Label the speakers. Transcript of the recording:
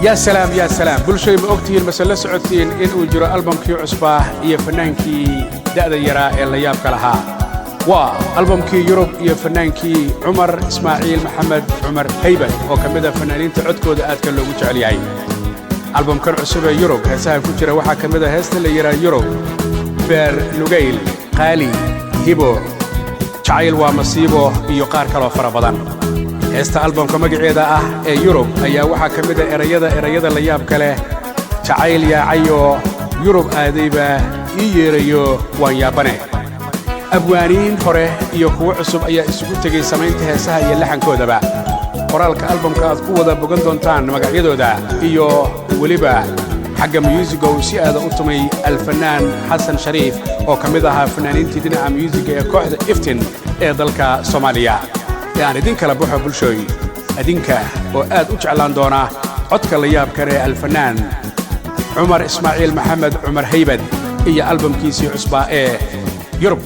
Speaker 1: Yaa salaam, yaa salaam! Bulshay, ma ogtihiin mase la socotiin in uu jiro albamkii cusbaa iyo fannaankii da'da yaraa ee la yaabka lahaa? Waa albamkii Yurub iyo fannaankii Cumar Ismaaciil Maxamed, Cumar Haybad, oo ka mid a fannaaniinta codkooda aadka loogu jecel yahay. Albamkan cusub ee Yurub heesaha ku jira waxaa ka mid a heesta la yidhaa Yurub, Beer Nugayl, Qaali, Hibo, Jacayl Waa Masiibo iyo qaar kaloo fara badan. Heesta albamka magaceeda ah ee Yurub ayaa waxaa ka mid a erayada la yaabka leh: "Jacayl yaacayoo Yurub aadaybaa ii yeerayo, waan yaabane." Abwaaniin hore iyo kuwo cusub ayaa isugu tegey samaynta heesaha iyo laxankoodaba. Qoraalka albamka aad ku wada bogan doontaan magacyadooda iyo weliba xagga myuusiga uu si aada u tumay alfannaan Xasan Shariif, oo ka mid ahaa fannaaniintii dhinaca myuusiga ee kooxda Iftin ee dalka Soomaaliya. Ee aan idin kala baxo, bulshooy, adinka oo aad u jeclaan doona codka la yaabkan ee alfannaan Cumar Ismaaciil Maxamed, Cumar Haybad, iyo albamkiisii cusbaa ee Yurub.